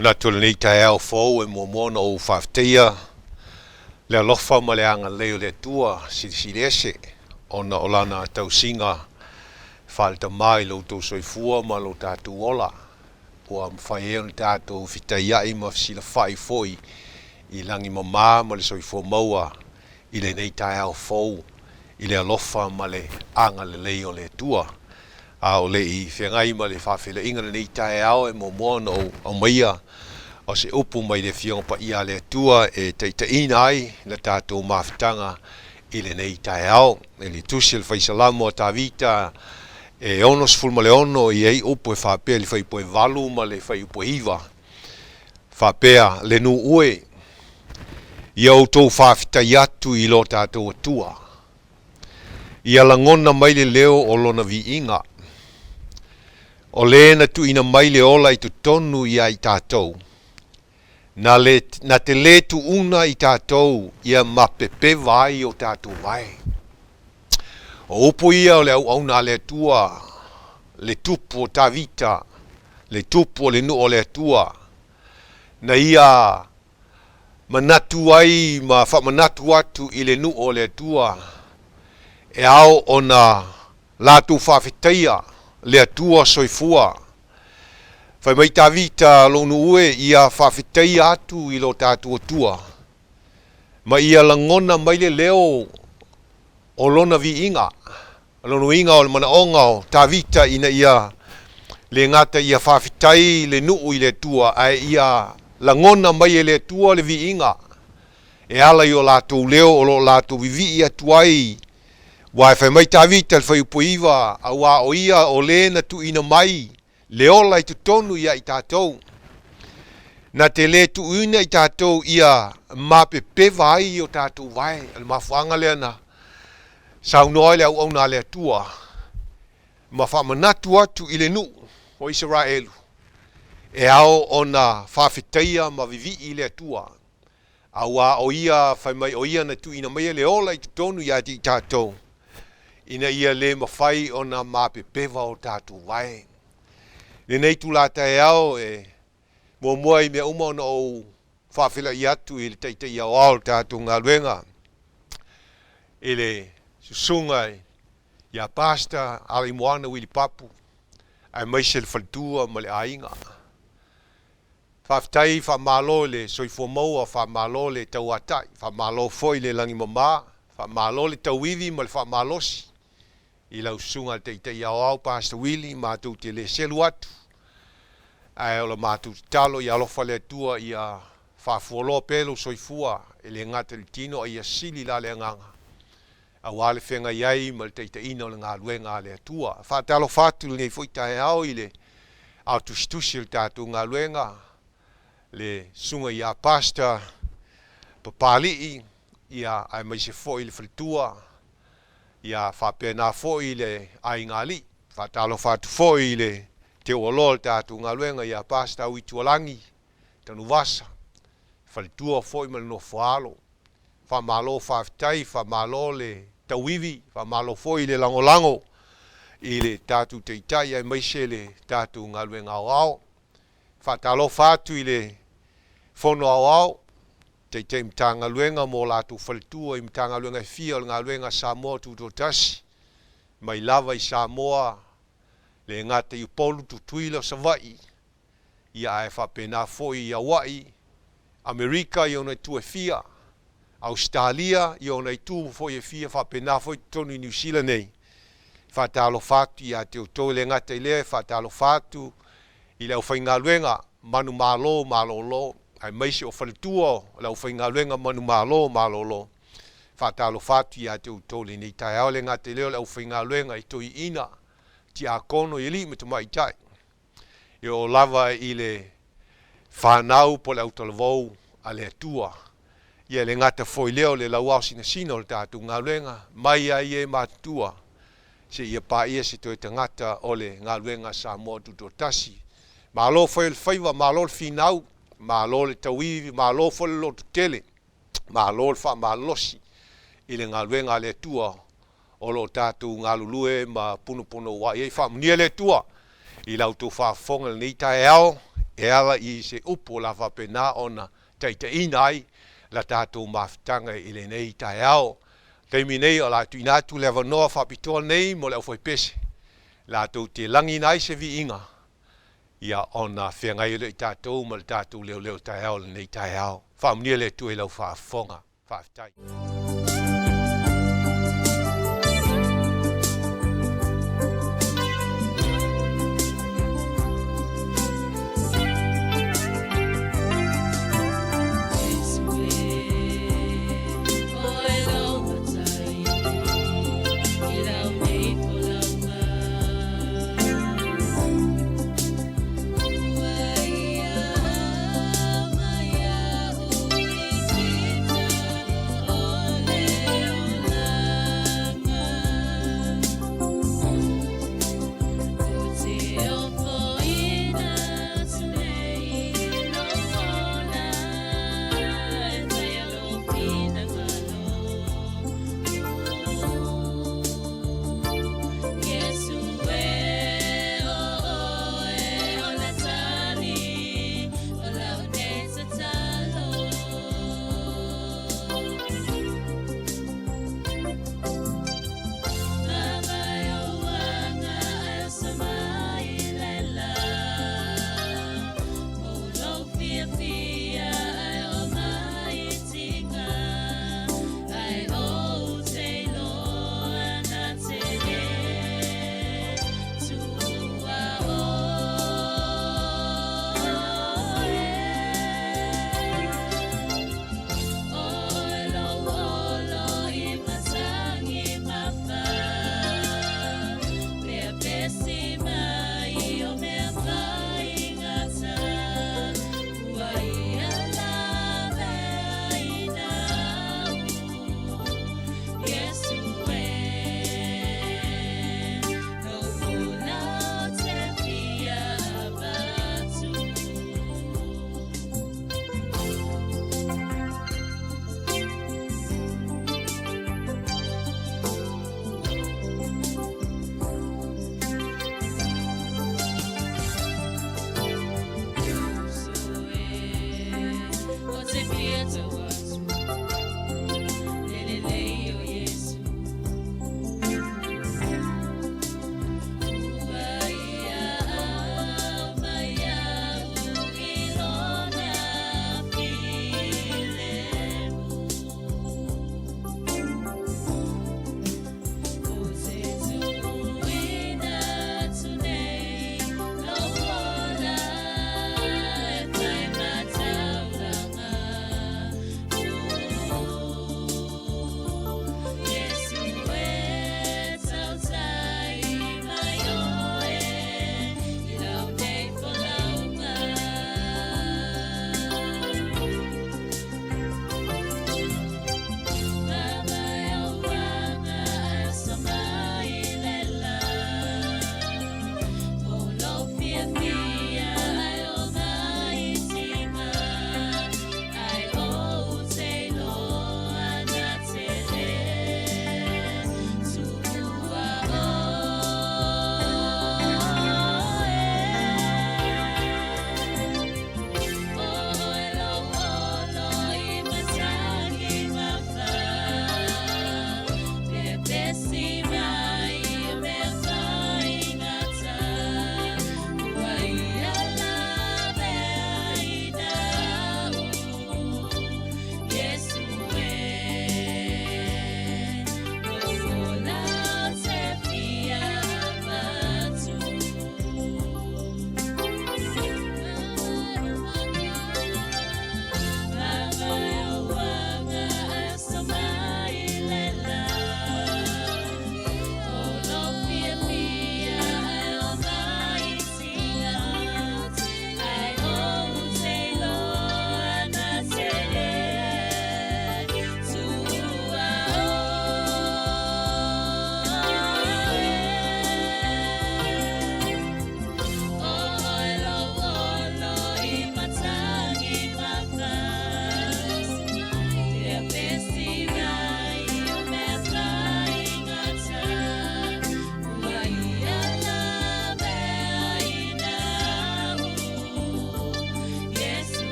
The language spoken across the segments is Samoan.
Manatu o lenei taeao fou e muamua ona ou faafetaia le alofa ma le agalelei o le Atua Silisili Ese ona o Lana tausiga faale-Tama i lo outou soifua ma lo tatou ola ua mafai ai ona tatou fetaiai ma fesilafai foi i lagi mama ma le soifua maua i lenei taeao fou i le alofa ma le agalelei o le Atua. A o le i feagai ma le faafeiloaiga i lenei taeao, e muamua ona ou aumaia o se upu mai le Afioga Paia a le Atua e taitaiina ai le tatou mafutaga i lenei taeao. I le Tusi a le Fai Salamo a Tavita e 66 e i ai upu e faapea i le fuaiupu e 8 ma le fuaiupu e 9, faapea, Le nuu e, ia outou faafetai atu i lo tatou Atua. Ia lagona mai le leo o Lona viiga. O le na tuuina mai le ola i totonu ia i tatou, na, le, na te lē tuuna i tatou ia mapepeva ai o tatou vae. O upu ia o le auauna a le Atua, le Tupu o Tavita, le Tupu o le nuu o le Atua, na ia manatu ai ma faamanatu atu i le nuu o le Atua, e ao ona latou faafetaia le Atua soifua. Fai mai Tavita lou nuu e, ia faafetaia atu i lo tatou Atua, ma ia lagona mai le leo o Lona viiga. O lona uiga o le manaoga o Tavita ina ia le gata ia faafetai le nuu i le Atua, ae ia lagona mai e le Atua le viiga e ala i o latou leo o lo o latou vivii atu ai. Aua e fai mai Tavita i le fuaiupu 9, Auā o ia o le na tuuina mai le ola i totonu ia i tatou, na te lē tuuina i tatou ia mapepeva ai i o tatou vae. O le mafuaaga lea na saunoa ai le auauna a le Atua ma faamanatu atu i le nuu o Isaraelu, e ao ona faafetaia ma vivii le Atua, auā o ia, fai mai o ia na tuuina maia le ola i totonu ia te i tatou, ina ia lē mafai ona mapepeva o tatou vae. Lenei itula taeao e muamua i mea uma ona ou faafeiloai atu i le Taitai Aoao o le tatou galuega, i le Susuga ia Pastor Alaimoana Wili Papu, aemaise le faletua ma le aiga. Faafetai, faamalo i le soifua maua, faamalo le tauatai, faamalo foi le lagimama, faamalo le tauivi ma le faamalosi i lau susuga i le Taitai Aoao Pastor Willie, matou te le selu atu, ae o la matou tatalo ia alofa le Atua ia faafualoa pea lou soifua, e le gata i le tino a ia sili la le agaga aua le feagai ai ma le taitaiina o le galuega a le Atua. Faatalofa atu i lenei foi taeao i le ao tusitusi o le tatou galuega, le susuga ia Pastor Papali'i, ia aemaise foi le faletua, ia faapena foi le aiga alii. Faatalofa atu foi i le teualoa o le tatou galuega ia Pastor Auitualagi Tanuvasa, faletua foi ma le nofoaalo. Faamalo faafetai, faamalo le tauivi, faamalo foi le lagolago i le tatou Taitai aemaise le tatou galuega aoao. Faatalofa atu i le Fono Aoao, Taitai Matagaluega ma o latou faletua i Matagaluega e fia o le galuega a Samoa Tutoatasi, mai lava i Samoa, le gata i Upolu, Tutuila, Savaii, ia ae faapena foi i Aua'i, Amerika i ona itu e fia, Ausetalia i ona itu foi e fia, faapena foi totonu i Niu Sila nei. E faatalofa atu ia te outou, e le gata i lea, e faatalofa atu i le aufaigaluega manumalo malolo, aemaise o faletua o le aufaigaluega manumalo malolo. E faatalofa atu ia te outou i lenei taeao, e le gata i lea o le aufaigaluega i toeaiina, tiakono i alii ma tamaitai. E oo lava i le fanau po o le autalavou a le Atua. Ia e le gata foi lea o le lauao sinasina o le tatou galuega, mai ai e matutua seia paia se toe tagata o le galuega a Samoa Tutoatasi. Malo fai o le faiva, malo le finau, malo le tauivi, malo foi le lototele, malo le faamalolosi i le galuega a le Atua o lo o tatou galulue ma punouai ai. Faamanuia le Atua i la outou faafofoga i lenei taeao. e ala i se upu o le a faapena ona taitaiina ai la tatou mafutaga i lenei taeao. Taimi nei o le a tuuina atu le avanoa faapitoa nei mo le aufaipese latou te lagiina ai se viiga ia ona feagai ai lea o tatou ma le tatou leoleo taeao i lenei taeao. Faamanuia le Atua i lau faafofoga. Faafetai.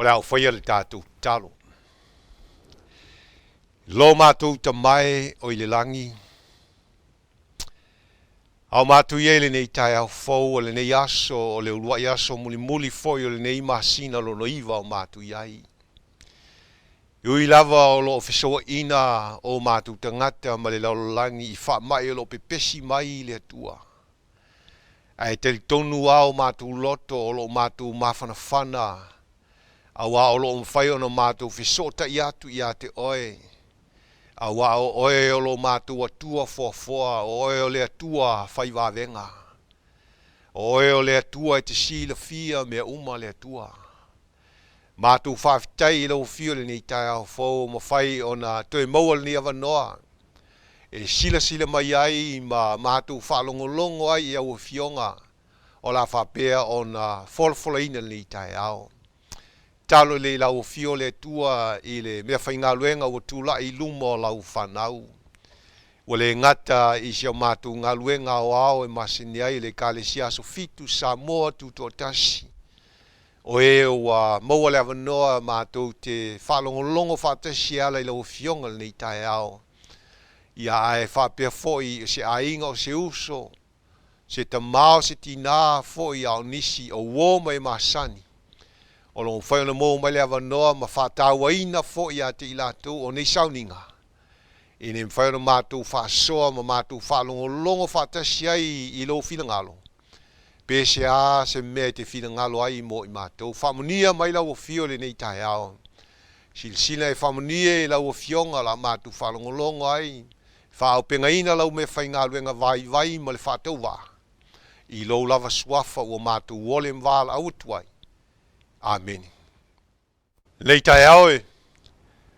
O le a ou faia le tatou tatalo. Lo matou Tama e o i le lagi, a o matou i ai i lenei taeao fou o lenei aso o le uluai aso mulimuli foi o lenei masina lona iva o matou i ai. E ui lava o lo o fesoaina o matou tagata ma le lalolagi i faamai o lo o pepesi mai i le Atua, ae talitonu lava o matou loto o lo o matou mafanafana auā o lo o mafai ona matou fesootai atu ia te Oe, auā o Oe o lo matou Atua foafoa, o Oe o le Atua fai vavega, o Oe o le Atua e te silafia mea uma le Atua. Matou faafetai i lau Afio i lenei taeao fou o mafai ona toe maua lenei avanoa e silasila mai ai ma matou faalogologo ai i au Afioga o le a faapea ona folafolaina i lenei taeao. Tatalo lelei i lau Afio le Atua i le meafaigaluega ua tulai i luma o lau fanau. Ua le gata i si a matou galuega aoao e masani ai le Ekalesia Aso Fitu Samoa Tutoatasi, o e ua maua le avanoa matou te faalogologo faatasi e ala i lau Afioga i lenei taeao. Ia ae faapea foi o se aiga o se uso, se tama o se tinā foi a o nisi o uo ma e masani, o lo o mafai ona maua mai le avanoa ma faatauaina foi ia te i latou o nei sauniga, ina ia mafai ona matou faasoa ma matou faalogologo faatasi ai i lou finagalo, pe se a se mea e te finagalo ai mo i matou. Faamanuia mai lau Afio i lenei taeao. Silasila e faamanuia i lau Afioga o le a matou faalogologo ai, faaaupegaina lau meafaigaluega vaivai ma le faatauvaa, i lou lava suafa ua matou ole ma valaau atu ai. Amene. Lenei taeao e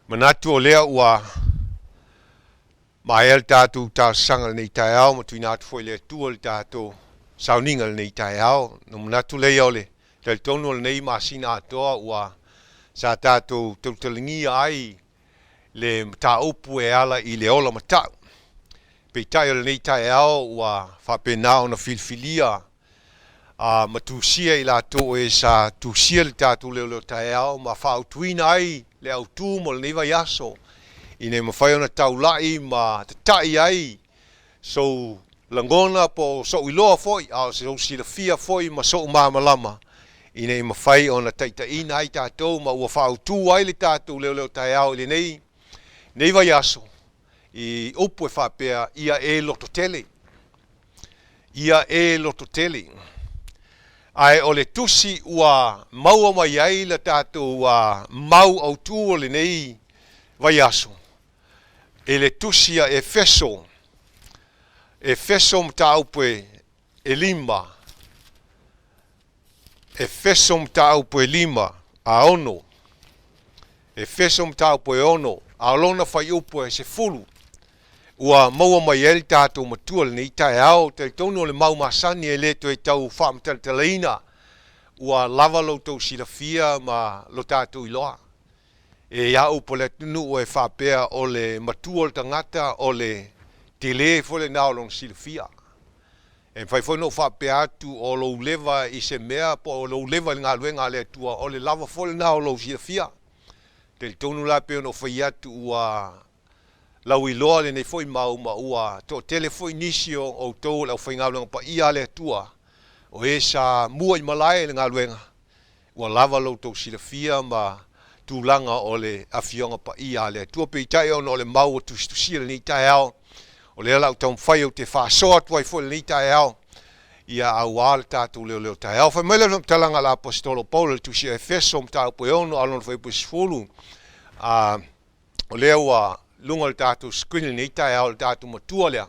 manatu o lea ua maea le tatou talosaga i lenei taeao ma tuuina atu foi i le Atua le tatou sauniga i lenei taeao. Na manatu lea o le talitonu o lenei masina atoa ua sa tatou tautalagia ai le mataupu e ala i le ola matau. Peitai o lenei taeao ua faapena ona filifilia a ma tusia i latou o e sa tusia le tatou leoleo taeao ma faautuina ai le autu mo lenei vaiaso ina ia mafai ona taulai ma tatai ai sou lagona po o sou iloa foi a o sou silafia foi ma sou malamalama ina ia mafai ona taitaiina ai tatou ma ua faautu ai le tatou leoleo taeao i lenei nei vaiaso i upu e faapea, Ia e lototele. Ia e lototele. Ae o le tusi ua maua mai ai le tatou mau autu o lenei vaiaso, i le tusi a Efeso, Efeso mataupu e lima, Efeso mataupu e lima a ono, Efeso mataupu e ono, a o lona fuaiupu e 10, ua maua mai ai le tatou matua i lenei taeao. Talitonu o le mau masani e le toe tau faamatalatalaina, ua lava lo outou silafia ma lo tatou iloa. E ia upu a le atunuu e faapea o le matua o le tagata o le tele foi lena o lona silafia. E mafai foi ona ou faapea atu o lou leva i se mea po o lou leva i le galuega a le Atua, o le lava foi lena o lou silafia. Talitonu la pei ona ou fai atu ua lauiloa lenei foi mau ma ua toatele foi nisi o outou o le aufaigaluega paia a le Atua o e sa mua i malae i le galuega, Ua lava lo outou silafia ma tulaga o le Afioga Paia a le Atua. Peitai ona o le mau ua tusitusia i lenei taeao, o lea la ou taumafai ou te faasoa atu ai foi i lenei taeao, ia auā le tatou leoleo taeao. Fai mai le faamatalaga a le Aposetolo o Paulo i le Tusi a Efeso, mataupu e 6, a o lona fuaiupu e 10, a, o lea ua luga o le tatou screen i lenei taeao, le tatou matua lea.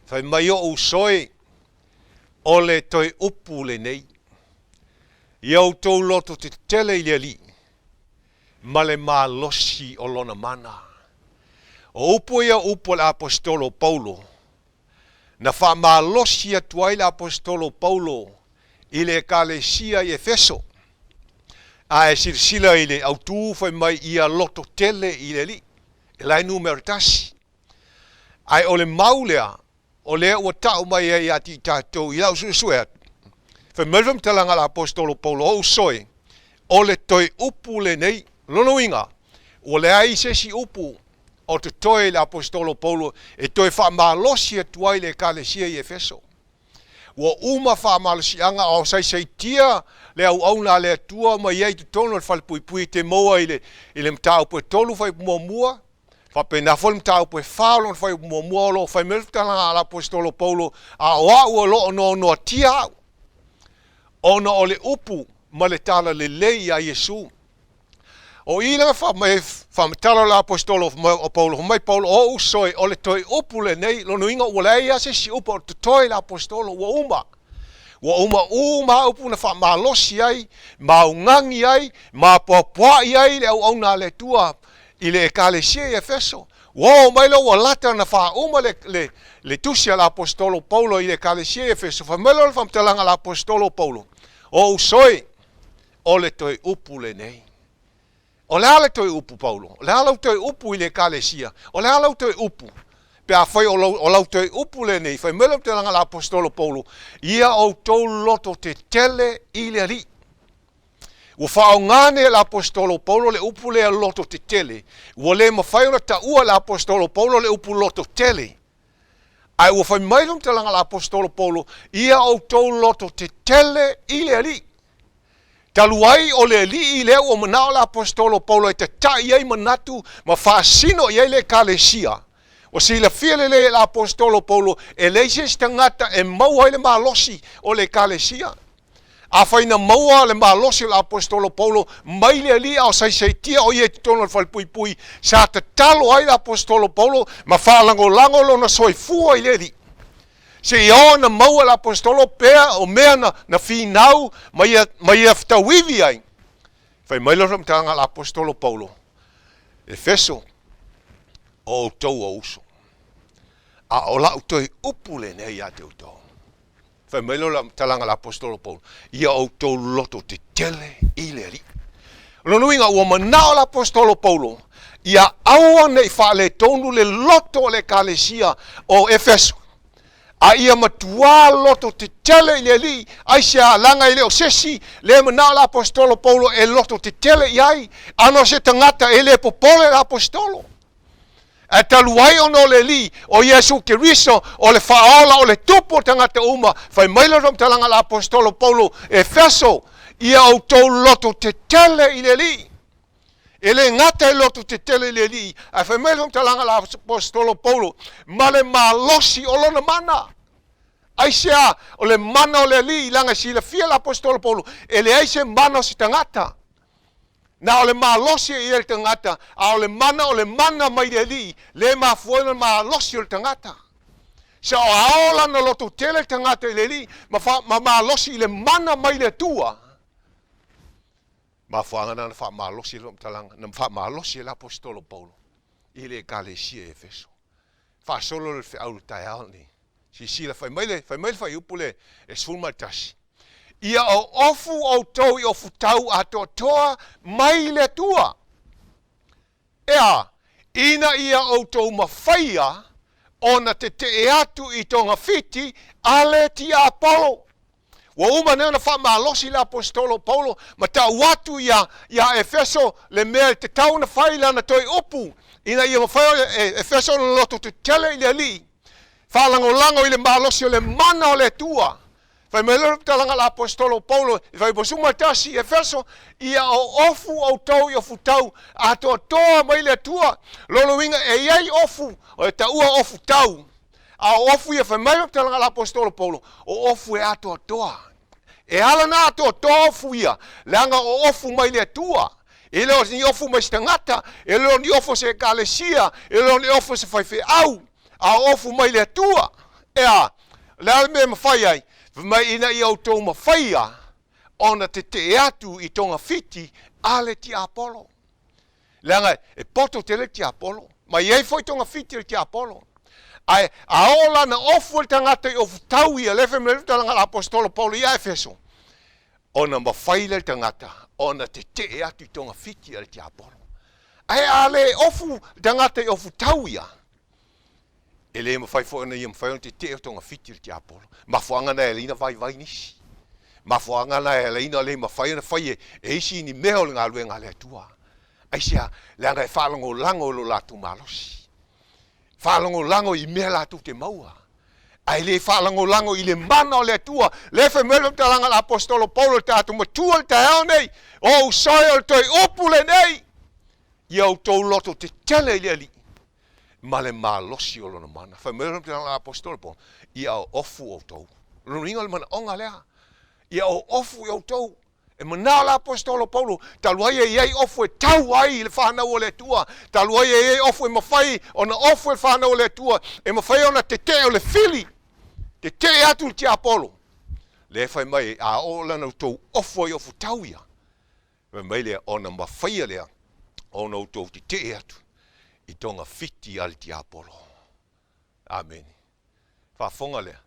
Fai mai o'u uso e, o le toe upu lenei. Ia outou loto tetele i le Alii ma le malosi o lona mana. O upu ia o upu a le Aposetolo o Paulo, na faamalosi atu ai le Aposetolo o Paulo i le Ekalesia i Efeso. A e silasila i le autū fai mai ia loto tele i le Alii, e la e numera tasi. Ae o le mau lea, o lea ua tau mai ai ia te i tatou i lau suesue atu. Fai mai le faamatalaga a le Aposetolo Paulo, o uso e, O le toe upu lenei. Lona uiga, ua leai se isi upu o totoe i le aposetolo Paulo e toe faamalosi atu ai le Ekalesia i Efeso. Ua uma faamalosiaga a o saisaitia le auauna a le Atua ma ia i totonu o le falepuipui e te maua i le, i le mataupu e 3 fuaiupu muamua, faapena foi le mataupu e 4 o lona fuaiupu muamua o lo o fai mai le faamatalaga a le aposetolo Paulo, a o au o lo o noanoatia au, ona o le upu ma le tala lelei iā Iesu. O i lana faamatala o le aposetolo o Paulo, fai mai Paulo, o ou uso e, o le toe upu lenei, lona uiga ua leai lava se isi upu o totoe i le aposetolo, ua uma. Ua uma uma lava upu na faamalosi ai, ma augani ai, ma apoapoai ai le auauna a le Atua i le Ekalesia i Efeso. Ua oo mai loa ua lata ona faauma le, le, le tusi a le aposetolo Paulo i le Ekalesia i Efeso, fai mai loa le faamatalaga a le aposetolo Paulo, O ou uso e, o le toe upu lenei. O le a le toe upu, Paulo? O le a lau toe upu i le Ekalesia? O le a lau toe upu? Pe afai o lau, o lau toe upu lenei, fai mai lau telaga le aposetolo Paulo, ia outou loto tetele i le Alii. Ua faaaoga nei e le aposetolo Paulo le upu lea loto tetele. Ua le mafai ona taua e le aposetolo Paulo le upu loto tele. Ae ua fai mai le faamatalaga a le aposetolo Paulo, ia outou loto tetele i le Alii. Talu ai o le Alii lea ua manao le aposetolo Paulo e tata'i ai manatu ma faasino i ai le Ekalesia, ua silafia lelei e le aposetolo Paulo e leai se isi tagata e maua ai le malosi o le Ekalesia. Afai na maua le malosi o le aposetolo Paulo mai le Alii a o saisaitia o ia i totonu o le falepuipui, sa tatalo ai le aposetolo Paulo ma faalagolago lona soifua i le Alii. Seia oo na maua e le aposetolo pea o mea na, na finau ma ia, ma ia tauivi ai. Fai mai le faamatalaga a le aposetolo Paulo, Efeso, o outou o uso, a o la'u toe upu lenei ia te outou. Fai mai lea o le talaga a le aposetolo Paulo, ia outou loto tetele i le Alii. O lona uiga, ua manao le aposetolo Paulo, ia aua ne i faaletonu le loto o le Ekalesia o Efeso, a ia matuā loto tetele i le Alii, aisea, leaga e le o se isi le manao le aposetolo Paulo e loto tetele i ai, ana o se tagata e le popole le aposetolo. Ae talu ai ona o le Alii, o Iesu Keriso, o le Faaola, o le Tupu o tagata uma, fai mai le faamatalaga a le aposetolo Paulo, Efeso, ia outou loto tetele i le Alii. E le gata e loto tetele i le Alii, ae fai mai le faamatalaga a le aposetolo Paulo, ma le malosi o lona mana. Aisea? O le mana o le Alii, leaga e silafia le aposetolo Paulo, e leai se mana o se tagata. Na o le malosi e i ai le tagata, a o le mana o le mana mai le Alii, le mafua ai ona malosi o le tagata. Sa o a ola na loto tele le tagata i le Alii ma, fa, ma malosi i le mana mai le Atua. Mafuaaga na na faamalosi ai le faamatalaga, na faamalosi ai le aposetolo Paulo i le Ekalesia i Efeso. Faasolo le feau i le taeao lenei. Silasila, fai mai le, fai mai le fuaiupu le e 11, Ia oofu outou i ofutau atoatoa mai le Atua. E a? Ina ia outou mafaia ona tetee atu i togafiti a le tiapolo. Ua uma nei ona faamalosi le aposetolo Paulo ma tau atu iā, iā Efeso le mea e tatau ona fai i lana toe upu, ina ia mafai e Efeso ona loto tetele i le Alii, faalagolago i le malosi o le mana o le Atua. Fai mai loa le talaga a le aposetolo Paulo i Faipo 11 i Efeso, Ia oofu outou i ofutau atoatoa mai le Atua. Lona uiga e i ai ofu, o le taua ofutau, A o ofu ia, fai mai le talaga a le aposetolo Paulo, o ofu e atoatoa. E ala na atoatoa ofu ia, leaga o ofu mai le Atua. E le o ni ofu mai se tagata, e le o ni ofu o se ekalesia, e le o ni ofu o se faifeau, a o ofu mai le Atua. E a? O le a le mea e mafai ai? Fai mai ina ia outou mafaia ona tetee atu i togafiti a le tiapolo. Leaga e poto tele le tiapolo, ma e i ai foi togafiti o le tiapolo. Ae a oo la na ofu e le tagata i ofutau ia, lea e fai mai ai le talaga a le aposetolo Paulo ia Efeso, ona mafai lea e le tagata ona tetee atu i togafiti a le tiapolo. Ae a le ofu le tagata i ofutau ia, e le mafai foi ona ia mafai ona tetee o togafiti o le tiapolo. Mafuaaga na e ala ai ona vaivai nisi. Mafuaaga na e ala ai ona le mafai ona fai e isi ni mea o le galuega a le Atua. Aisea? Leaga e faalagolago i lo latou malosi. Faalagolago i mea latou te maua, ae le faalagolago i le mana o le Atua. Lea e fai mai le faamatalaga a le Aposetolo Paulo i le tatou matua i le taeao nei, O ou soe o le toe upu lenei, ia outou loto tetele i le Alii ma le malosi o lona mana. Fai mai le faamatalaga a le Aposetolo Paulo, Ia oofu outou. O lona uiga o le manaoga lea, ia oofu i outou. E manao le Aposetolo Paulo, talu ai e i ai ofu e tau ai i le fanau o le Atua, talu ai e i ai ofu e mafai ona ofu e le fanau o le Atua, e mafai ona tetee o le fili, tetee atu le tiapolo. Lea fai mai, a oo lana outou ofu ai ofu tau ia, fai mai lea, ona mafaia lea ona outou tetee atu i togafiti a le tiapolo. Amene. Faafofoga lea.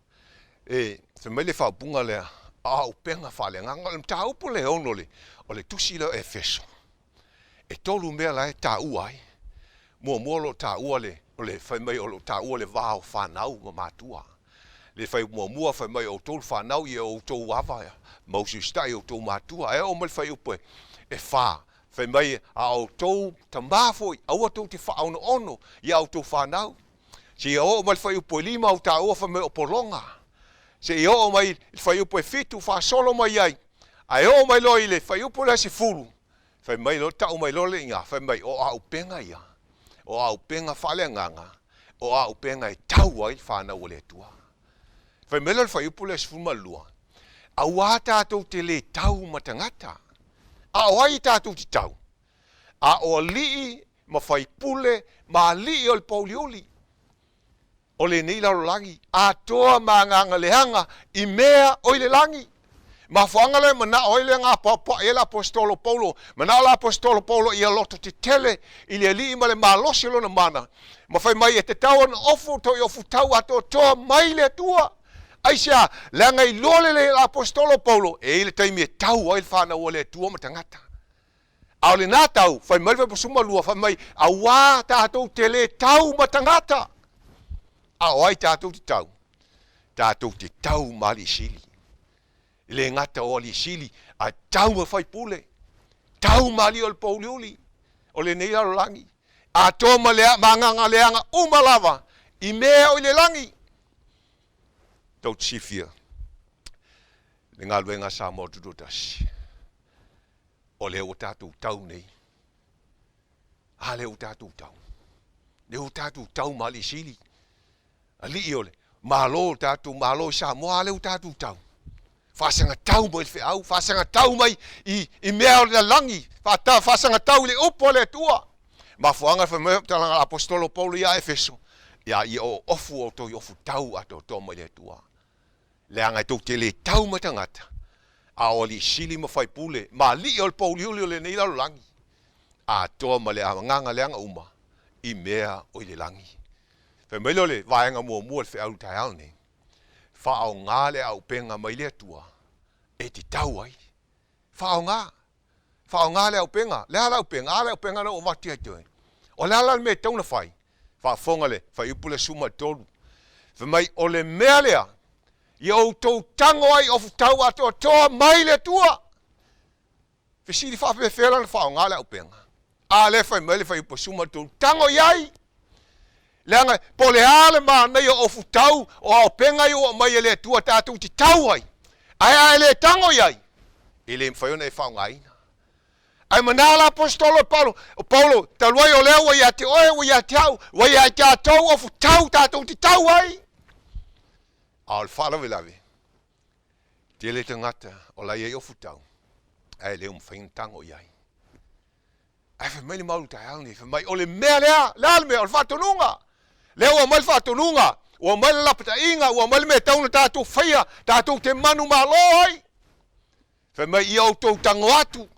E, fai mai le faaupuga lea, auupega faaleagaga. O le mataupu le ono o le, o le tusi lea o Efeso. E tolu mea la e taua ai. Muamua o lo o taua le, o le, fai mai o lo o taua le va o fanau ma matua. Le fai muamua fai mai o outou le fanau ia outou ava ma usiusitai i outou matua. Ae oo mai le fuaiupu e, e fa, fai mai a outou tama foi, aua tou te faaonoono i a outou fanau. Seia oo mai le fuaiupu e lima ua taua fai mai o pologa. Seia oo mai i le fuaiupu e fitu faasolo mai ai. Ae oo mai loa i le fuaiupu lea 10, fai mai loa, tau mai loa le iga, fai mai, o auupega ia, o auupega faaleagaga, o auupega e tau ai le fanau a le Atua. Fai mai loa le fuaiupu lea 12, Auā tatou te lē tau ma tagata, a o ai tatou te tau? A o alii ma faipule ma alii o le pouliuli o lenei lalolagi, atoa ma agaga leaga i mea o i le lagi. Mafuaaga lea e manao ai le gapaopaʻi ai le Aposetolo Paulo, manao le Aposetolo Paulo ia loto tetele i le Alii ma le malosi o lona mana, ma fai mai e tatau ona ofu outou i ofu tau atoatoa mai le Atua. Aisea? Leaga iloa lelei e le Aposetolo Paulo, e i ai le taimi e tau ai le fanau a le Atua ma tagata. A o lena tau, fai mai le Fuaipasuma lua, fai mai, Auā tatou te lē tau ma tagata. A o ai tatou te tau? Tatou te tau ma alii sili. E le gata o alii sili, ae tau ma faipule, tau ma alii o le pouliuli o lenei lalolagi, atoa ma le ma agaga leaga uma lava i mea o i le lagi. Tou te silafia le galuega a Samoa Tutoatasi. O lea ua tatou tau nei. A lea ua tatou tau. Lea ua tatou tau ma alii sili. Alii o le Malo, o tatou Malo i Samoa, a lea ua tatou tau. Faasagatau mai le feau, faasagatau mai i, i mea o le lalagi, faasagatau i le upu a le Atua. Mafuaaga fai mai talaga Aposetolo Paulo ia Efeso, ia ia o ofu outou i ofu tau atoatoa mai le Atua. Leaga e tou te le tau ma tagata, a o alii sili ma faipule ma alii o le pouliuli o lenei lalolagi, atoa ma le agaga leaga uma i mea o i le lagi. Fai mai lea o le vaega muamua o le feau i le taeao lenei, Faaaoga le auupega mai le Atua e te tau ai. Faaaoga. Faaaoga le auupega. Le a le auupega? A le auupega na ua avatu ia te oe. O le a la le mea e tatau ona fai? Faafofoga le fuaiupu le 13. Fai mai, o le mea lea, ia outou tago ai ofutau atoatoa mai le Atua. Fesili faapefea la ona faaaoga le auupega? A lea fai mai le fuaiupu 13, tago i ai! Leaga, po o le a le manaia o ofutau o auupega ia ua aumai e le Atua tatou te tau ai, ae a e le tago i ai, e le mafai ona e faaaogaina. Ae manao le Aposetolo e Paulo, o Paulo, talu ai o lea ua ia te oe, ua ia te au, ua ia i tatou ofutau tatou te tau ai. A o le faalavelave, tele tagata o la e i ai ofutau, ae le o mafai ona tago i ai. Ae fai mai le mau i le taeao lenei, fai mai, o le mea lea, le a le mea? O le faatonuga. Lea ua aumai le faatonuga, ua aumai le lapataiga, ua aumai le mea e tatau ona tatou faia, tatou te manumalo ai. Fai mai, ia outou tago atu,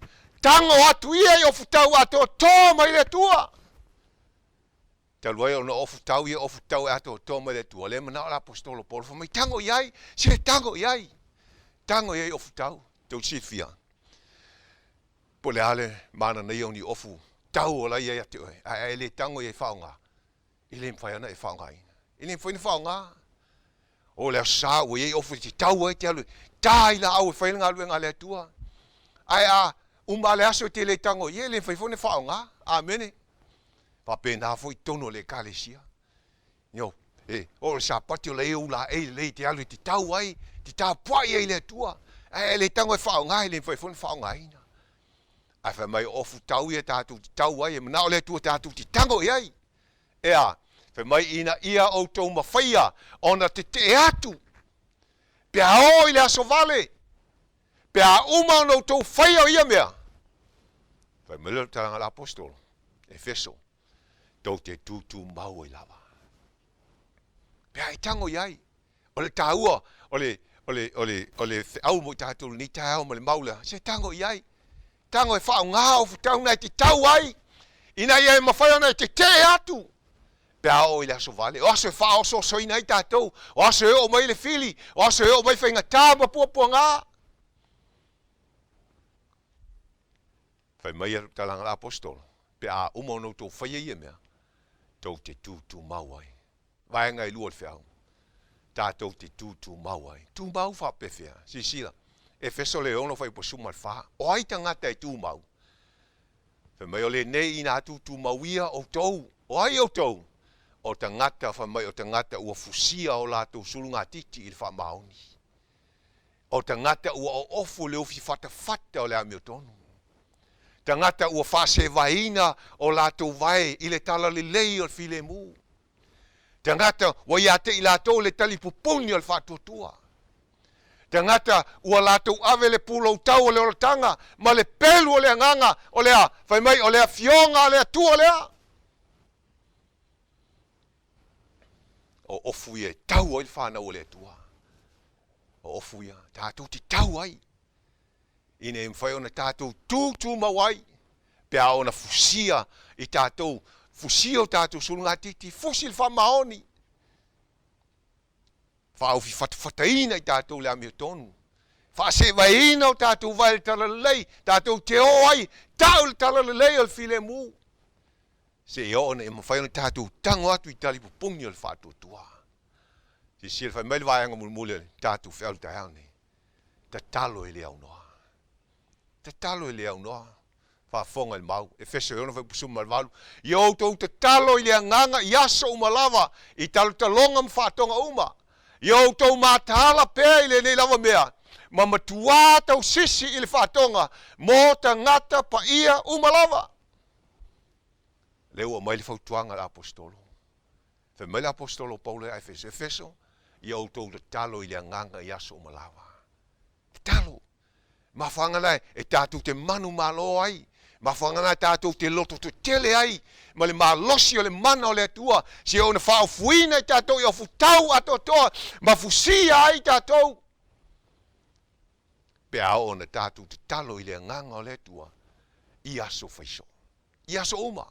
tago atu ia i ofutau atoatoa mai le Atua. Talu ai ona ofutau ia ofutau e atoatoa mai le Atua, lea e manao le Aposetolo Paulo, fai mai, tago i ai, se tago i ai, tago i ai ofutau. Tou te silafia, po o le a le mananaia o ni ofu tau o la e i ai ia te oe, ae a e le tago i ai faaaoga, e le mafai ona e faaaogaina. E le mafai ona faaaoga. O le Aso Sa ua i ai ofu e te tau ai te alu e ta i laau e fai ai le galuega a le Atua. Ae a uma le aso e te le tago i ai, e le mafai foi ona faaaoga. Amene. Faapena foi totonu o le Ekalesia. Io, e, o le Sapati o la e ou laei lelei e te alu e te tau ai, te tapuai ai i le Atua. Ae e le tago e faaaoga, e le mafai foi ona faaaogaina. Ae fai mai o ofu tau ia tatou te tau ai, e manao le Atua tatou te tago i ai. Ea, fai mai ina ia outou mafaia ona tetee atu, pe a oo i le aso vale, pe a uma ona outou faia o ia mea. Fai mai le talaga a le aposetolo, Efeso, tou te tūtūmau ai lava. Pe a e tago i ai, o le taua o le, o le, o le, o le feau mo i tatou lenei taeao ma le mau lea, se tago i ai. Tago e faaaoga ou fetauna e te tau ai, ina ia e mafai ona e tetee atu pe a oo i le aso vale. O aso e faaosoosoina ai tatou, o aso e oo mai le fili, o aso e oo mai faigatā ma puapuagā. Fai mai a talaga le aposetolo, pe a uma ona outou faia ia mea, tou te tūtūmau ai. Vaega e lua o le feau, tatou te tūtūmau ai. Tumau faapefea? Silasila, Efeso le 6 fuaiupu 14, o ai tagata e tumau? Fai mai o lenei ina tūtūmauia outou. O ai outou? O tagata, fai mai o tagata ua fusia o latou sulugatiti i le faamaoni. O tagata ua oofu le ufi fatafata o le amiotonu. Tagata ua faasevaina o latou vae i le talalelei o le filemu. Tagata ua ia te i latou le talipupuni o le faatuatua. Tagata ua latou ave le pulou tau o le olataga ma le pelu o le agaga o le a? Fai mai o le Afioga a le Atua lea. O ofu ia e tau ai le fanau a le Atua. O ofu ia tatou te tau ai ina ia mafai ona tatou tūtūmau ai pe a ona fusia i tatou, fusia o tatou sulugatiti, fusi le faamaoni, faaufifatafataina i tatou le amiotonu, faasevaeina o tatou vae i le talalelei, tatou te o ai, tau le talalelei o le filemu, seia oo ina ia mafai ona tatou tago atu i talipupuni o le faatuatua. Silasila, fai mai le vaega mulimuli o le tatou feau i le taeao nei, tatalo e le aunoa. Tatalo e le aunoa. Faafofoga i le mau. Efeso e 6 fuaiupu 18, Ia outou tatalo i le agaga i aso uma lava, i talotaloga ma faatoga uma. Ia outou mataala pea i lenei lava mea, ma matuā tausisi i le faatoga mo tagata paia uma lava. Lea ua aumai le fautuaga a le Aposetolo. Fai mai le Aposetolo o Paulo ia Efeso, Efeso, ia outou tatalo i le agaga i aso uma lava. Tatalo! Mafuaaga na e tatou te manumalo ai, mafuaaga na e tatou te lototetele ai ma le malosi o le mana o le Atua, seia ona faaofuina i tatou i ofutau atoatoa ma fusia ai tatou. Pe a oo ona tatou tatalo i le agaga o le Atua i aso faiso, i aso uma.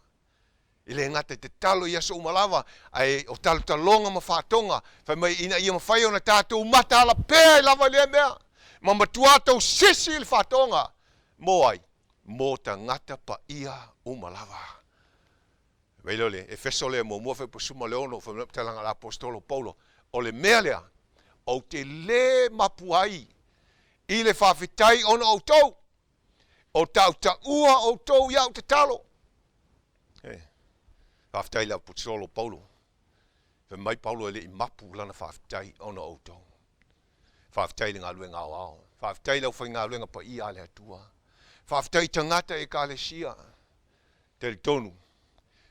E le gata i tatalo i aso uma lava, ae o talotaloga ma faatoga, fai mai ina ia mafai ona tatou mataala pea i lava i lea mea, ma matua tausisi i le faatoga, mo ai? Mo tagata paia uma lava. Fai mai lea o le Efeso lea muamua fuaiupu 16, fai mai le talaga a le Aposetolo o Paulo, o le mea lea, ou te le mapu ai i le faafetai ona o outou, O tautaua outou i au tatalo. E, faafetai i le Aposetolo Paulo. Fai mai Paulo e le i mapu lana faafetai ona o outou. Faafetai i le galuega aoao. Faafetai i le aufaigaluega paia a le Atua. Faafetai i tagata Ekalesia. Talitonu,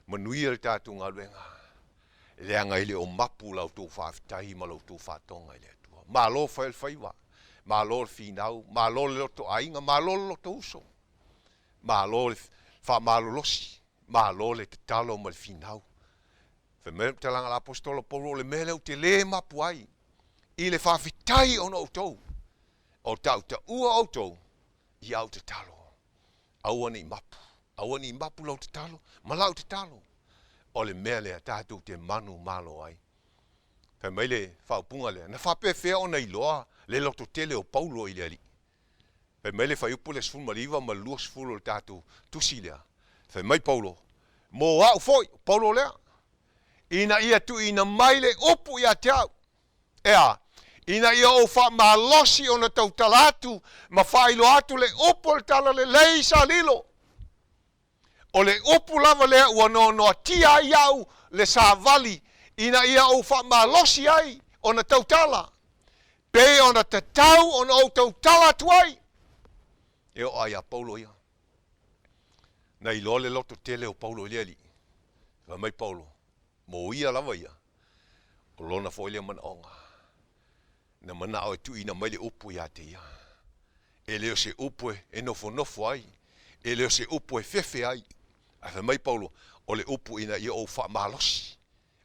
manuia le tatou galuega, leaga e le o mapu la outou faafetai ma la outou faatoga i le Atua. Malo fai o le faiva, malo le finau, malo le loto aiga, malo le loto uso, malo le faamalolosi, malo le tatalo ma le finau. Fai mai le talaga a le Aposetolo Paulo, o le mea lea ou te le mapu ai i le faafetai ona o outou, o tautaua outou i au tatalo. Aua ne i mapu, aua ne i mapu lau tatalo ma lau tatalo. O le mea lea tatou te manumalo ai. Fai mai le faaupuga lea, na faapefea ona iloa le lototele o Paulo i le Alii? Fai mai le fuaiupu lea 19 ma le 20 o le tatou tusi lea, fai mai Paulo, Mo au foi, o Paulo lea, ina ia tuuina mai le upu ia te au. E a? Ina ia ou faamalosi ona tautala atu ma faailoa atu le upu o le talalelei sa lilo. O le upu lava lea ua noanoatia ai au le savali ina ia ou faamalosi ai ona tautala, pei ona tatau ona ou tautala atu ai. E oo lava ia Paulo ia. Na iloa le loto tele o Paulo i le Alii. Fai mai Paulo, mo ia lava ia, o lona foi lea manaoga. Na manao e tuuina mai le upu ia te ia. E le o se upu e nofonofo ai, e le o se upu e fefe ai. Ae fai mai Paulo, o le upu ina ia ou faamalosi,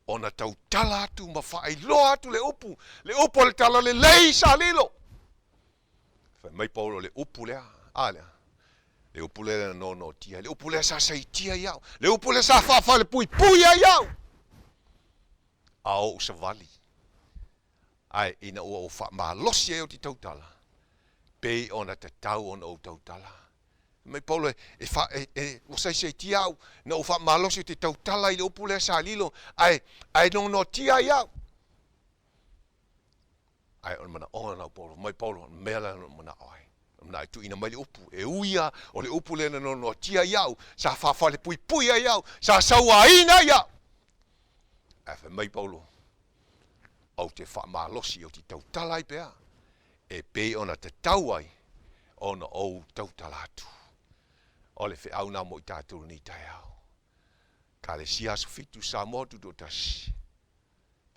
ona tautala atu ma faailoa atu le upu, le upu o le talalelei sa lilo. Fai mai Paulo, o le upu lea, a lea, le upu lea na nonotia, le upu lea sa saitia ai au, le upu lea sa faafalepuipui ai au, a o ou savali. Ae ina ua ou faamalosi ai ou te tautala, pei ona tatau ona ou tautala. Fai mai Paulo, e, fa, e, e, ua saisaitia au, na ou faamalosi ou te tautala i le upu lea sa lilo, ae, ae nonotia ai au. Ae o le manaoga lena o Paulo, mai Paulo, o le mea lea na ou manao ai. Na manao e tuuina mai le upu, e ui lava o le upu lea na noanoatia ai au, sa faafalepuipui ai au, sa sauaina ai au. Ae fai mai Paulo, ou te faamalosi, ou te tautala ai pea, e pei ona tatau ai ona ou tautala atu. O le feau lena mo i tatou i lenei taeao. Ekalesia Aso Fitu Samoa Tutoatasi.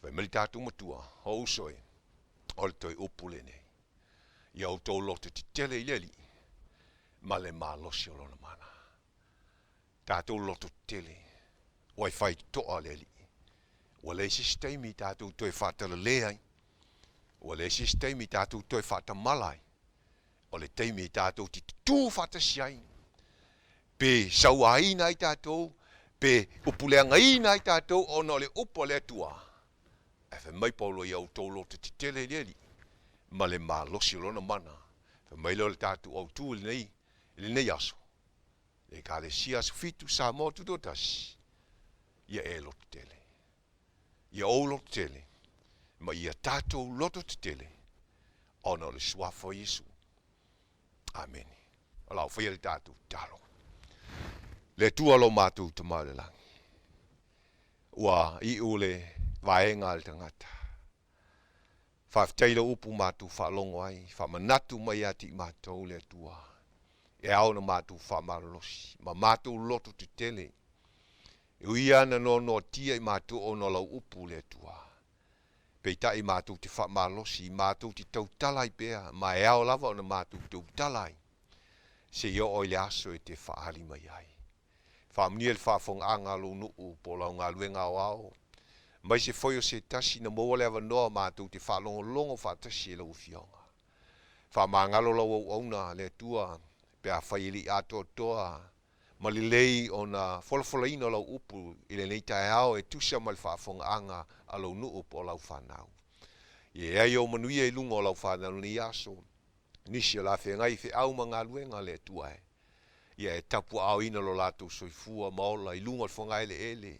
Fai mai le tatou Matua, O uso e, o le toe upu lenei, ia outou loto tetele i le Alii ma le malosi o Lona mana. Tatou loto tetele, ua e fai toa le Alii. Ua leai se isi taimi tatou toe faatalale ai. Ua leai se isi taimi tatou toe faatamala ai. O le taimi tatou te tutū faatasi ai, pe sauaina ai tatou, pe upuleagaina ai tatou ona o le upu a le Atua. Ae fai mai Paulo, Ia outou loto tetele i le Alii ma le malosi o Lona mana. Fai mai lea o le tatou autu i lenei, i lenei aso, le Ekalesia Aso Fitu Samoa Tutoatasi, ia e loto tele. Ia ou loto tele, ma ia tatou loto tetele, ona o le Suafa o Iesu. Amene. O la faia le tatou tatalo. Le Atua lo matou Tama i le lagi, ua iu le vaega a le tagata. Faafetai i lau upu matou faalogo ai, faamanatu mai ia te i matou le Atua, e ao ona matou faamalolosi ma matou loto tetele. E ui lava na noanoatia i matou ona o lau upu le Atua, peitai matou te faamalosi, matou te tautala ai pea, ma e ao lava ona matou tautala ai, seia oo i le aso e te faaali mai ai. Faamanuia le faafofogaaga a lou nuu po o lau galuega aoao, aemaise foi o se tasi na maua le avanoa matou te faalogologo faatasi e lau Afioga. Faamagalo lau auauna, le Atua, pe afai e le i atoatoa ma lelei ona folafolaina o lau upu i lenei taeao e tusa ma le faafofogaaga a lou nuu po o lau fanau. Ia i ai ou manuia i luga o lau fanau i lenei aso, nisi o le a feagai i feau ma galuega, le Atua e. Ia e tapuaaoina lo latou soifua ma ola i luga o le fogaeleele,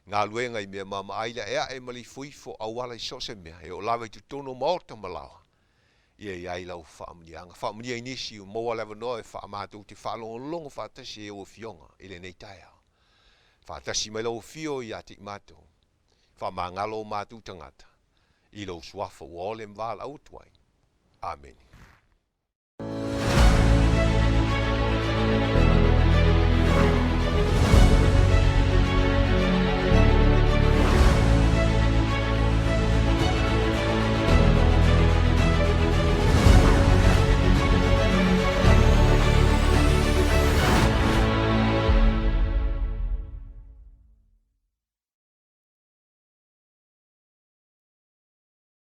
galuega i mea maamaai le aeae ma le ifoifo auala i so o se mea, e oo lava i totonu o maota ma laoa. Ia i ai lau faamanuiaga. Faamanuia i nisi ua maua le avanoa e faa matou te faalogologo faatasi ai ou Afioga i lenei taeao. Faatasi mai lau Afio ia te i matou. Faamagalo o matou tagata i lou Suafa ua ole ma valaau atu ai. Amene.